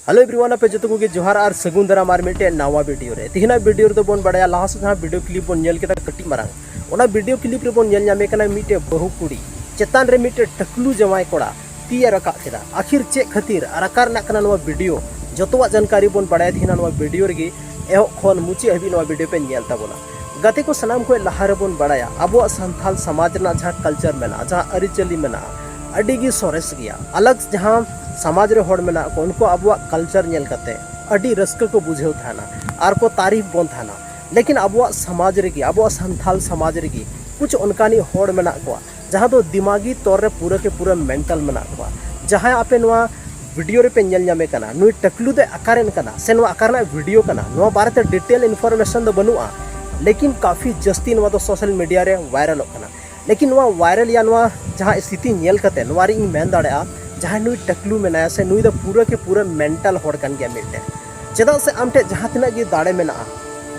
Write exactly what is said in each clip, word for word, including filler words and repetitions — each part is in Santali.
Hello everyone, ᱟᱯᱮ ᱡᱚᱛᱚ ᱠᱚᱜᱮ ᱡᱚᱦᱟᱨ ᱟᱨ ᱥᱟᱹᱜᱩᱱ ᱫᱟᱨᱟᱢ ᱟᱨ ᱢᱤᱫᱴᱮᱱ ᱱᱟᱣᱟ ᱵᱷᱤᱰᱤᱭᱳ ᱨᱮ᱾ ᱛᱮᱦᱮᱧᱟᱜ ᱵᱷᱤᱰᱤᱭᱳ ᱨᱮᱫᱚ ᱵᱚᱱ ᱵᱟᱲᱟᱭᱟ, ᱞᱟᱦᱟ ᱥᱮᱫ ᱡᱟᱦᱟᱸ ᱵᱷᱤᱰᱤᱭᱳ ᱠᱞᱤᱯ ᱵᱚᱱ ᱧᱮᱞ ᱠᱮᱫᱟ ᱠᱟᱹᱴᱤᱡ ᱢᱟᱨᱟᱝ, ᱚᱱᱟ ᱵᱷᱤᱰᱤᱭᱳ ᱠᱞᱤᱯ ᱨᱮᱵᱚᱱ ᱧᱮᱞ ᱧᱟᱢᱮ ᱠᱟᱱᱟ ᱢᱤᱫᱴᱮᱡ ᱵᱟᱹᱦᱩ ᱠᱩᱲᱤ ᱪᱮᱛᱟᱱ ᱨᱮ ᱢᱤᱫᱴᱮᱡ ᱴᱟᱠᱞᱩ ᱡᱟᱶᱟᱭ ᱠᱚᱲᱟ ᱛᱤ ᱮ ᱨᱟᱠᱟᱵ ᱠᱮᱫᱟ᱾ ᱟᱹᱠᱷᱤᱨ ᱪᱮᱫ ᱠᱷᱟᱹᱛᱤᱨ ᱟᱨ ᱚᱠᱟ ᱨᱮᱱᱟᱜ ᱠᱟᱱᱟ ᱱᱚᱣᱟ ᱵᱷᱤᱰᱤᱭᱳ, ᱡᱚᱛᱚᱣᱟᱜ ᱡᱟᱱᱠᱟᱨᱤ ᱵᱚᱱ ᱵᱟᱲᱟᱭᱟ ᱛᱮᱦᱮᱧᱟᱜ ᱱᱚᱣᱟ ᱵᱷᱤᱰᱤᱭᱳ ᱨᱮᱜᱮ᱾ ᱮᱦᱚᱵ ᱠᱷᱚᱱ ᱢᱩᱪᱟᱹᱫ ᱦᱟᱹᱵᱤᱡ ᱱᱚᱣᱟ ᱵᱷᱤᱰᱤᱭᱳ ᱯᱮ ᱧᱮᱞ ᱛᱟᱵᱚᱱᱟ᱾ ᱜᱟᱛᱮ ᱠᱚ, ᱥᱟᱱᱟᱢ ᱠᱷᱚᱱ ᱞᱟᱦᱟ ᱨᱮᱵᱚᱱ ᱵᱟᱲᱟᱭᱟ, ᱟᱵᱚᱣᱟᱜ ᱥᱟᱱᱛᱟᱞ ᱥᱚᱢᱟᱡᱽ ᱨᱮᱱᱟᱜ ᱡᱟᱦᱟᱸ ᱠᱟᱞᱪᱟᱨ ᱢᱮᱱᱟᱜᱼᱟ, ᱡᱟᱦᱟᱸ ᱟᱹᱨᱤᱪᱟᱹᱞᱤ ᱢᱮᱱᱟᱜᱼᱟ, ᱟᱹᱰᱤ ᱜᱮ ᱥᱚᱨᱮᱥ ᱜᱮᱭᱟ᱾ ᱟᱞᱟᱜᱽ ᱡᱟᱦᱟᱸ ᱥᱚᱢᱟᱡᱽ ᱨᱮ ᱦᱚᱲ ᱢᱮᱱᱟᱜ ᱠᱚ, ᱩᱱᱠᱩ ᱟᱵᱚᱣᱟᱜ ᱠᱟᱞᱪᱟᱨ ᱧᱮᱞ ᱠᱟᱛᱮ ᱟᱹᱰᱤ ᱨᱟᱹᱥᱠᱟᱹ ᱠᱚ ᱵᱩᱡᱷᱟᱹᱣ ᱛᱟᱦᱮᱱᱟ ᱟᱨ ᱠᱚ ᱛᱟᱨᱤᱯ ᱵᱚᱱ ᱛᱟᱦᱮᱱᱟ᱾ ᱞᱮᱠᱤᱱ ᱟᱵᱚᱣᱟᱜ ᱥᱚᱢᱟᱡᱽ ᱨᱮᱜᱮ, ᱟᱵᱚᱣᱟᱜ ᱥᱟᱱᱛᱟᱞ ᱥᱚᱢᱟᱡᱽ ᱨᱮᱜᱮ ᱠᱩᱪ ᱚᱱᱠᱟᱱᱤᱡ ᱦᱚᱲ ᱢᱮᱱᱟᱜ ᱠᱚᱣᱟ, ᱡᱟᱦᱟᱸ ᱫᱚ ᱫᱤᱢᱟᱜᱤ ᱛᱚᱨ ᱨᱮ ᱯᱩᱨᱟᱹ ᱠᱮ ᱯᱩᱨᱟᱹ ᱢᱮᱱᱴᱟᱞ ᱢᱮᱱᱟᱜ ᱠᱚᱣᱟ᱾ ᱡᱟᱦᱟᱸᱭ ᱟᱯᱮ ᱱᱚᱣᱟ ᱵᱷᱤᱰᱤᱭᱳ ᱨᱮᱯᱮ ᱧᱮᱞ ᱧᱟᱢᱮ ᱠᱟᱱᱟ, ᱱᱩᱭ ᱴᱟᱠᱞᱩ ᱫᱚ ᱚᱠᱟᱨᱮᱱ ᱠᱟᱱᱟ ᱥᱮ ᱱᱚᱣᱟ ᱚᱠᱟ ᱨᱮᱱᱟᱜ ᱵᱷᱤᱰᱤᱭᱳ ᱠᱟᱱᱟ, ᱱᱚᱣᱟ ᱵᱟᱨᱮᱛᱮ ᱰᱤᱴᱮᱞ ᱤᱱᱯᱷᱚᱨᱢᱮᱥᱚᱱ ᱫᱚ ᱵᱟᱹᱱᱩᱜᱼᱟ᱾ ᱞᱮᱠᱤᱱ ᱠᱟᱯᱷᱤ ᱡᱟᱹᱥᱛᱤ ᱱᱚᱣᱟ ᱫᱚ ᱥᱳᱥᱟᱞ ᱢᱤᱰᱤᱭᱟ ᱨᱮ ᱵᱷᱟᱭᱨᱟᱞᱚᱜ ᱠᱟᱱᱟ᱾ ᱞᱮᱠᱤᱱ ᱱᱚᱣᱟ ᱵᱷᱟᱭᱨᱟᱞ ᱭᱟ ᱱᱚᱣᱟ ᱡᱟᱦᱟᱸ ᱥᱛᱷᱤᱛᱤ ᱧᱮᱞ ᱠᱟᱛᱮ ᱱᱚᱣᱟ ᱨᱮ ᱤᱧ ᱢᱮᱱ ᱫᱟᱲᱮᱭᱟᱜᱼᱟ, ᱡᱟᱦᱟᱸᱭ ᱱᱩᱭ ᱴᱟᱠᱞᱩ ᱢᱮᱱᱟᱭᱟ ᱥᱮ ᱱᱩᱭ ᱫᱚ ᱯᱩᱨᱟᱹ ᱠᱮ ᱯᱩᱨᱟᱹ ᱢᱮᱱᱴᱟᱞ ᱦᱚᱲ ᱠᱟᱱ ᱜᱮᱭᱟ ᱢᱤᱫᱴᱮᱱ᱾ ᱪᱮᱫᱟᱜ ᱥᱮ ᱟᱢ ᱴᱷᱮᱱ ᱡᱟᱦᱟᱸ ᱛᱤᱱᱟᱹᱜ ᱜᱮ ᱫᱟᱲᱮ ᱢᱮᱱᱟᱜᱼᱟ,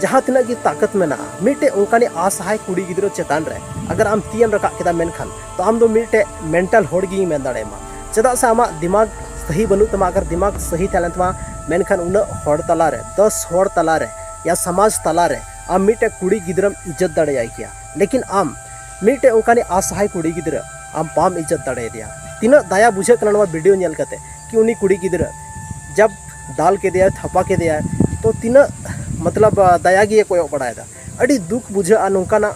ᱡᱟᱦᱟᱸ ᱛᱤᱱᱟᱹᱜ ᱜᱮ ᱛᱟᱠᱚᱛ ᱢᱮᱱᱟᱜᱼᱟ, ᱢᱤᱫᱴᱮᱡ ᱚᱱᱠᱟᱱᱤᱡ ᱟᱥᱟᱦᱟᱭ ᱠᱩᱲᱤ ᱜᱤᱫᱽᱨᱟᱹ ᱪᱮᱛᱟᱱ ᱨᱮ ᱟᱜᱟᱨ ᱟᱢ ᱛᱤᱭᱮᱢ ᱨᱟᱠᱟᱵ ᱠᱮᱫᱟ, ᱢᱮᱱᱠᱷᱟᱱ ᱛᱚ ᱟᱢ ᱫᱚ ᱢᱤᱫᱴᱮᱡ ᱢᱮᱱᱴᱟᱞ ᱦᱚᱲ ᱜᱮᱧ ᱢᱮᱱ ᱫᱟᱲᱮᱭᱟᱢᱟ᱾ ᱪᱮᱫᱟᱜ ᱥᱮ ᱟᱢᱟᱜ ᱫᱤᱢᱟᱜᱽ ᱥᱟᱹᱦᱤ ᱵᱟᱹᱱᱩᱜ ᱛᱟᱢᱟ᱾ ᱟᱜᱟᱨ ᱫᱤᱢᱟᱜᱽ ᱥᱟᱹᱦᱤ ᱛᱟᱦᱮᱸ ᱞᱮᱱ ᱛᱟᱢᱟ, ᱢᱮᱱᱠᱷᱟᱱ ᱩᱱᱟᱹᱜ ᱦᱚᱲ ᱛᱟᱞᱟᱨᱮ, ᱫᱚᱥ ᱦᱚᱲ ᱛᱟᱞᱟᱨᱮ ᱭᱟ ᱥᱚᱢᱟᱡᱽ ᱛᱟᱞᱟᱨᱮ ᱟᱢ ᱢᱤᱫᱴᱮᱡ ᱠᱩᱲᱤ ᱜᱤᱫᱽᱨᱟᱹᱢ ᱤᱡᱽᱡᱚᱛ ᱫᱟᱲᱮᱭᱟᱭ ᱠᱮᱭᱟ᱾ ᱞᱮᱠᱤᱱ ᱟᱢ ᱢᱤᱫᱴᱮᱡ ᱚᱱᱠᱟᱱᱤᱡ ᱟᱥᱟᱦᱟᱭ ᱠᱩᱲᱤ ᱜᱤᱫᱽᱨᱟᱹ ᱟᱢ ᱵᱟᱢ ᱤᱡᱽᱡᱚᱛ ᱫᱟᱲᱮᱭᱟᱫᱮᱭᱟ᱾ ᱛᱤᱱᱟᱹᱜ ᱫᱟᱭᱟ ᱵᱩᱡᱷᱟᱹᱜ ᱠᱟᱱᱟ ᱱᱚᱣᱟ ᱵᱷᱤᱰᱤᱭᱳ ᱧᱮᱞ ᱠᱟᱛᱮ, ᱠᱤ ᱩᱱᱤ ᱠᱩᱲᱤ ᱜᱤᱫᱽᱨᱟᱹ ᱡᱟᱵ ᱫᱟᱞ ᱠᱮᱫᱮᱭᱟᱭ, ᱛᱷᱟᱯᱟ ᱠᱮᱫᱮᱭᱟᱭ, ᱛᱚ ᱛᱤᱱᱟᱹᱜ ᱢᱚᱛᱞᱚᱵ ᱫᱟᱭᱟ ᱜᱮᱭ ᱠᱚᱭᱚᱜ ᱵᱟᱲᱟᱭᱮᱫᱟ᱾ ᱟᱹᱰᱤ ᱫᱩᱠ ᱵᱩᱡᱷᱟᱹᱜᱼᱟ ᱱᱚᱝᱠᱟᱱᱟᱜ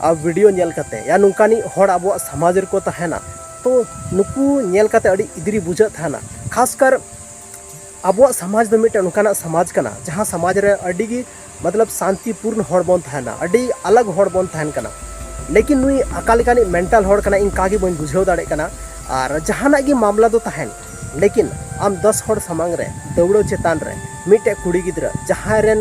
ᱟᱨ ᱵᱷᱤᱰᱤᱭᱳ ᱧᱮᱞ ᱠᱟᱛᱮ, ᱭᱟ ᱱᱚᱝᱠᱟᱱᱤᱡ ᱦᱚᱲ ᱟᱵᱚᱣᱟᱜ ᱥᱚᱢᱟᱡᱽ ᱨᱮᱠᱚ ᱛᱟᱦᱮᱱᱟ, ᱛᱚ ᱱᱩᱠᱩ ᱧᱮᱞ ᱠᱟᱛᱮ ᱟᱹᱰᱤ ᱤᱫᱽᱨᱤ ᱵᱩᱡᱷᱟᱹᱜ ᱛᱟᱦᱮᱱᱟ᱾ ᱠᱷᱟᱥᱠᱟᱨ ᱟᱵᱚᱣᱟᱜ ᱥᱚᱢᱟᱡᱽ ᱫᱚ ᱢᱤᱫᱴᱮᱱ ᱱᱚᱝᱠᱟᱱᱟᱜ ᱥᱚᱢᱟᱡᱽ ᱠᱟᱱᱟ, ᱡᱟᱦᱟᱸ ᱥᱚᱢᱟᱡᱽ ᱨᱮ ᱟᱹᱰᱤ ᱜᱮ ᱢᱚᱛᱞᱚᱵ ᱥᱟᱱᱛᱤᱯᱩᱨᱱ ᱦᱚᱲ ᱵᱚᱱ ᱛᱟᱦᱮᱱᱟ, ᱟᱹᱰᱤ ᱟᱞᱟᱜᱽ ᱦᱚᱲ ᱵᱚᱱ ᱛᱟᱦᱮᱱ ᱠᱟᱱᱟ᱾ ᱞᱮᱠᱤᱱ ᱱᱩᱭ ᱚᱠᱟ ᱞᱮᱠᱟᱱᱤᱡ ᱢᱮᱱᱴᱟᱞ ᱦᱚᱲ ᱠᱟᱱᱟᱭ, ᱤᱧ ᱠᱟ ᱜᱮ ᱵᱟᱹᱧ ᱵᱩᱡᱷᱟᱹᱣ ᱫᱟᱲᱮᱭᱟᱜ ᱠᱟᱱᱟ᱾ ᱟᱨ ᱡᱟᱦᱟᱱᱟᱜ ᱜᱮ ᱢᱟᱢᱞᱟ ᱫᱚ ᱛᱟᱦᱮᱱ, ᱞᱮᱠᱤᱱ ᱟᱢ ᱫᱚᱥ ᱦᱚᱲ ᱥᱟᱢᱟᱝ ᱨᱮ ᱫᱟᱹᱣᱲᱟᱹ ᱪᱮᱛᱟᱱ ᱨᱮ ᱢᱤᱫᱴᱮᱡ ᱠᱩᱲᱤ ᱜᱤᱫᱽᱨᱟᱹ, ᱡᱟᱦᱟᱸᱭ ᱨᱮᱱ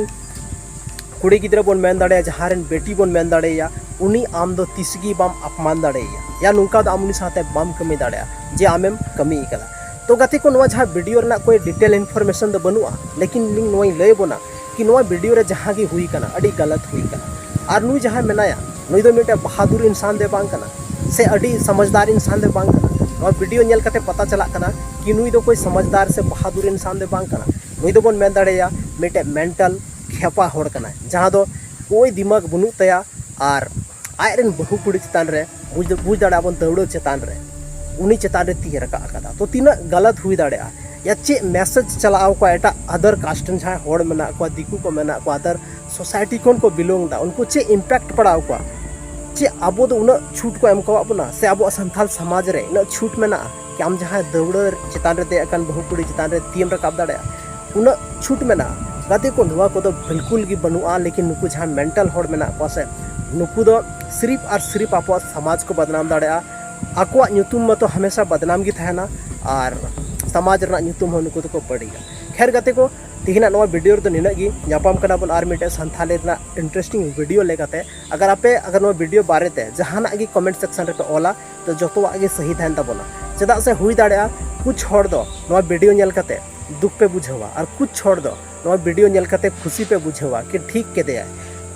ᱠᱩᱲᱤ ᱜᱤᱫᱽᱨᱟᱹ ᱵᱚᱱ ᱢᱮᱱ ᱫᱟᱲᱮᱭᱟᱜᱼᱟ, ᱡᱟᱦᱟᱸᱭ ᱨᱮᱱ ᱵᱮᱴᱤ ᱵᱚᱱ ᱢᱮᱱ ᱫᱟᱲᱮᱭᱟᱭᱟ, ᱩᱱᱤ ᱟᱢ ᱫᱚ ᱛᱤᱥ ᱜᱮ ᱵᱟᱢ ᱟᱯᱢᱟᱱ ᱫᱟᱲᱮᱭᱟᱭᱟ, ᱭᱟ ᱱᱚᱝᱠᱟ ᱫᱚ ᱟᱢ ᱩᱱᱤ ᱥᱟᱶᱛᱮ ᱵᱟᱢ ᱠᱟᱹᱢᱤ ᱫᱟᱲᱮᱭᱟᱜᱼᱟ ᱡᱮ ᱟᱢᱮᱢ ᱠᱟᱹᱢᱤ ᱠᱟᱫᱟ᱾ ᱛᱚ ᱜᱟᱛᱮ ᱠᱚ, ᱱᱚᱣᱟ ᱡᱟᱦᱟᱸ ᱵᱷᱤᱰᱤᱭᱳ ᱨᱮᱱᱟᱜ ᱠᱳᱭ ᱰᱤᱴᱮᱞ ᱤᱱᱯᱷᱚᱨᱢᱮᱥᱚᱱ ᱫᱚ ᱵᱟᱹᱱᱩᱜᱼᱟ, ᱞᱮᱠᱤᱱ ᱤᱧ ᱱᱚᱣᱟᱧ ᱞᱟᱹᱭ ᱟᱵᱚᱱᱟ ᱠᱤ ᱱᱚᱣᱟ ᱵᱷᱤᱰᱤᱭᱳ ᱨᱮ ᱡᱟᱦᱟᱸ ᱜᱮ ᱦᱩᱭ ᱠᱟᱱᱟ, ᱟᱹᱰᱤ ᱜᱟᱞᱟᱛ ᱦᱩᱭ ᱠᱟᱱᱟ᱾ ᱟᱨ ᱱᱩᱭ ᱡᱟᱦᱟᱸᱭ ᱢᱮᱱᱟᱭᱟ, ᱱᱩᱭ ᱫᱚ ᱢᱤᱫᱴᱮᱱ ᱵᱟᱦᱟᱫᱩᱨ ᱤᱱᱥᱟᱱ ᱫᱚ ᱵᱟᱝ ᱠᱟᱱᱟ ᱥᱮ ᱟᱹᱰᱤ ᱥᱚᱢᱟᱡᱽᱫᱟᱨ ᱤᱱᱥᱟᱱ ᱫᱚ ᱵᱟᱝ ᱠᱟᱱᱟ᱾ ᱱᱚᱣᱟ ᱵᱷᱤᱰᱤᱭᱳ ᱧᱮᱞ ᱠᱟᱛᱮ ᱯᱟᱛᱟ ᱪᱟᱞᱟᱜ ᱠᱟᱱᱟ ᱱᱩᱭ ᱫᱚ ᱠᱳᱭ ᱥᱚᱢᱟᱡᱽᱫᱟᱨ ᱥᱮ ᱵᱟᱦᱟᱫᱩᱨ ᱤᱱᱥᱟᱱ ᱫᱚ ᱵᱟᱝ ᱠᱟᱱᱟ᱾ ᱱᱩᱭ ᱫᱚᱵᱚᱱ ᱢᱮᱱ ᱫᱟᱲᱮᱭᱟᱭᱟ ᱢᱤᱫᱴᱮᱡ ᱢᱮᱱᱴᱟᱞ ᱠᱷᱮᱯᱟ ᱦᱚᱲ ᱠᱟᱱᱟᱭ, ᱡᱟᱦᱟᱸ ᱫᱚ ᱠᱳᱭ ᱫᱤᱢᱟᱜᱽ ᱵᱟᱹᱱᱩᱜ ᱛᱟᱭᱟ᱾ ᱟᱨ ᱟᱡᱨᱮᱱ ᱵᱟᱹᱦᱩ ᱠᱩᱲᱤ ᱪᱮᱛᱟᱱ ᱨᱮ ᱵᱩᱡᱽ, ᱵᱩᱡᱽ ᱫᱟᱲᱮᱭᱟᱜᱼᱟ ᱵᱚᱱ, ᱫᱟᱹᱣᱲᱟᱹ ᱪᱮᱛᱟᱱ ᱨᱮ, ᱩᱱᱤ ᱪᱮᱛᱟᱱ ᱨᱮ ᱛᱤ ᱨᱟᱠᱟᱵ ᱟᱠᱟᱫᱟ᱾ ᱛᱚ ᱛᱤᱱᱟᱹᱜ ᱜᱟᱞᱟᱛ ᱦᱩᱭ ᱫᱟᱲᱮᱭᱟᱜᱼᱟ? ᱭᱟ ᱪᱮᱫ ᱢᱮᱥᱮᱡᱽ ᱪᱟᱞᱟᱣ ᱟᱠᱚᱣᱟ ᱮᱴᱟᱜ ᱟᱫᱟᱨ ᱠᱟᱥᱴ ᱨᱮᱱ ᱡᱟᱦᱟᱸᱭ ᱦᱚᱲ ᱢᱮᱱᱟᱜ ᱠᱚᱣᱟ, ᱫᱤᱠᱩ ᱠᱚ ᱢᱮᱱᱟᱜ ᱠᱚᱣᱟ, ᱟᱫᱟᱨ ᱥᱳᱥᱟᱭᱴᱤ ᱠᱷᱚᱱ ᱠᱚ ᱵᱤᱞᱚᱝ ᱮᱫᱟ, ᱩᱱᱠᱩ ᱪᱮᱫ ᱤᱢᱯᱮᱠᱴ ᱯᱟᱲᱟᱣ ᱟᱠᱚᱣᱟ? ᱪᱮᱫ ᱟᱵᱚ ᱫᱚ ᱩᱱᱟᱹᱜ ᱪᱷᱩᱴ ᱠᱚ ᱮᱢ ᱠᱟᱣᱟᱫ ᱵᱚᱱᱟ? ᱥᱮ ᱟᱵᱚᱣᱟᱜ ᱥᱟᱱᱛᱟᱞ ᱥᱚᱢᱟᱡᱽ ᱨᱮ ᱩᱱᱟᱹᱜ ᱪᱷᱩᱴ ᱢᱮᱱᱟᱜᱼᱟ ᱠᱤ ᱟᱢ ᱡᱟᱦᱟᱸᱭ ᱫᱟᱹᱣᱲᱟᱹ ᱪᱮᱛᱟᱱ ᱨᱮ ᱫᱮᱡ ᱟᱠᱟᱱ ᱵᱟᱹᱦᱩ ᱠᱩᱲᱤ ᱪᱮᱛᱟᱱ ᱨᱮ ᱛᱤᱢ ᱨᱟᱠᱟᱵ ᱫᱟᱲᱮᱭᱟᱜᱼᱟ? ᱩᱱᱟᱹᱜ ᱪᱷᱩᱴ ᱢᱮᱱᱟᱜᱼᱟ? ᱜᱟᱛᱮ ᱠᱚ, ᱱᱚᱣᱟ ᱠᱚᱫᱚ ᱵᱤᱞᱠᱩᱞ ᱜᱮ ᱵᱟᱹᱱᱩᱜᱼᱟ᱾ ᱞᱮᱠᱤᱱ ᱱᱩᱠᱩ ᱡᱟᱦᱟᱸ ᱢᱮᱱᱴᱟᱞ ᱦᱚᱲ ᱢᱮᱱᱟᱜ ᱠᱚᱣᱟ ᱥᱮ, ᱱᱩᱠᱩ ᱫᱚ ᱥᱤᱨᱤᱯ ᱟᱨ ᱥᱤᱨᱤᱯ ᱟᱠᱚᱣᱟᱜ ᱥᱚᱢᱟᱡᱽ ᱠᱚ ᱵᱟᱫᱱᱟᱢ ᱫᱟᱲᱮᱭᱟᱜᱼᱟ᱾ ᱟᱠᱚᱣᱟᱜ ᱧᱩᱛᱩᱢ ᱢᱟᱛᱚ ᱦᱟᱢᱮᱥᱟ ᱵᱟᱫᱱᱟᱢ ᱜᱮ ᱛᱟᱦᱮᱱᱟ ᱟᱨ ᱥᱚᱢᱟᱡᱽ ᱨᱮᱱᱟᱜ ᱧᱩᱛᱩᱢ ᱦᱚᱸ ᱱᱩᱠᱩ ᱫᱚᱠᱚ ᱵᱟᱹᱲᱤᱡᱟ᱾ ᱠᱷᱮᱨ ᱜᱟᱛᱮ ᱠᱚ, ᱛᱮᱦᱮᱧᱟᱜ ᱱᱚᱣᱟ ᱵᱷᱤᱰᱤᱭᱳ ᱨᱮᱫᱚ ᱱᱤᱱᱟᱹᱜ ᱜᱮ᱾ ᱧᱟᱯᱟᱢ ᱠᱟᱱᱟ ᱵᱚᱱ ᱟᱨ ᱢᱤᱫᱴᱮᱡ ᱥᱟᱱᱛᱷᱟᱞᱤ ᱨᱮᱱᱟᱜ ᱤᱱᱴᱟᱨᱮᱥᱴᱤᱝ ᱵᱷᱤᱰᱤᱭᱳ ᱞᱮᱠᱟᱛᱮ᱾ ᱟᱜᱟᱨ ᱟᱯᱮ ᱟᱜᱟᱨ ᱱᱚᱣᱟ ᱵᱷᱤᱰᱤᱭᱳ ᱵᱟᱨᱮᱛᱮ ᱡᱟᱦᱟᱱᱟᱜ ᱜᱮ ᱠᱚᱢᱮᱱᱴ ᱥᱮᱠᱥᱚᱱ ᱨᱮᱯᱮ ᱚᱞᱟ, ᱛᱚ ᱡᱚᱛᱚᱣᱟᱜ ᱜᱮ ᱥᱟᱹᱦᱤ ᱛᱟᱦᱮᱱ ᱛᱟᱵᱚᱱᱟ᱾ ᱪᱮᱫᱟᱜ ᱥᱮ ᱦᱩᱭ ᱫᱟᱲᱮᱭᱟᱜᱼᱟ ᱠᱩᱪ ᱦᱚᱲ ᱫᱚ ᱱᱚᱣᱟ ᱵᱷᱤᱰᱤᱭᱳ ᱧᱮᱞ ᱠᱟᱛᱮ ᱫᱩᱠ ᱯᱮ ᱵᱩᱡᱷᱟᱹᱣᱟ ᱟᱨ ᱠᱩᱪ ᱦᱚᱲ ᱫᱚ ᱱᱚᱣᱟ ᱵᱷᱤᱰᱤᱭᱳ ᱧᱮᱞ ᱠᱟᱛᱮ ᱠᱷᱩᱥᱤ ᱯᱮ ᱵᱩᱡᱷᱟᱹᱣᱟ ᱠᱤ ᱴᱷᱤᱠ ᱠᱮᱫᱮᱭᱟᱭ᱾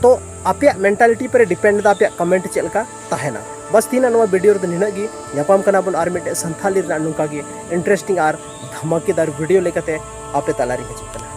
ᱛᱚ ᱟᱯᱮᱭᱟᱜ ᱢᱮᱱᱴᱟᱞᱤᱴᱤ ᱯᱮ ᱰᱤᱯᱮᱱᱰ ᱮᱫᱟ ᱟᱯᱮᱭᱟᱜ ᱠᱚᱢᱮᱱᱴ ᱪᱮᱫ ᱞᱮᱠᱟ ᱛᱟᱦᱮᱱᱟ᱾ ᱵᱟᱥ ᱛᱮᱦᱮᱧᱟᱜ ᱱᱚᱣᱟ ᱵᱷᱤᱰᱤᱭᱳ ᱨᱮᱫᱚ ᱱᱤᱱᱟᱹᱜ ᱜᱮ᱾ ᱧᱟᱯᱟᱢ ᱠᱟᱱᱟ ᱵᱚᱱ ᱟᱨ ᱢᱤᱫᱴᱮᱡ ᱥᱟᱱᱛᱷᱟᱞᱤ ᱨᱮᱱᱟᱜ ᱱᱚᱝᱠᱟ ᱜᱮ ᱤᱱᱴᱟᱨᱮᱥᱴᱤᱝ ᱟᱨ ᱫᱷᱟᱢᱟᱠᱮᱫᱟᱨ ᱵᱷᱤᱰᱤᱭᱳ ᱞᱮᱠᱟᱛᱮ ᱟᱯᱮ ᱛᱟᱞᱟᱨᱤᱧ ᱦᱤᱡᱩᱜ ᱠᱟᱱᱟ᱾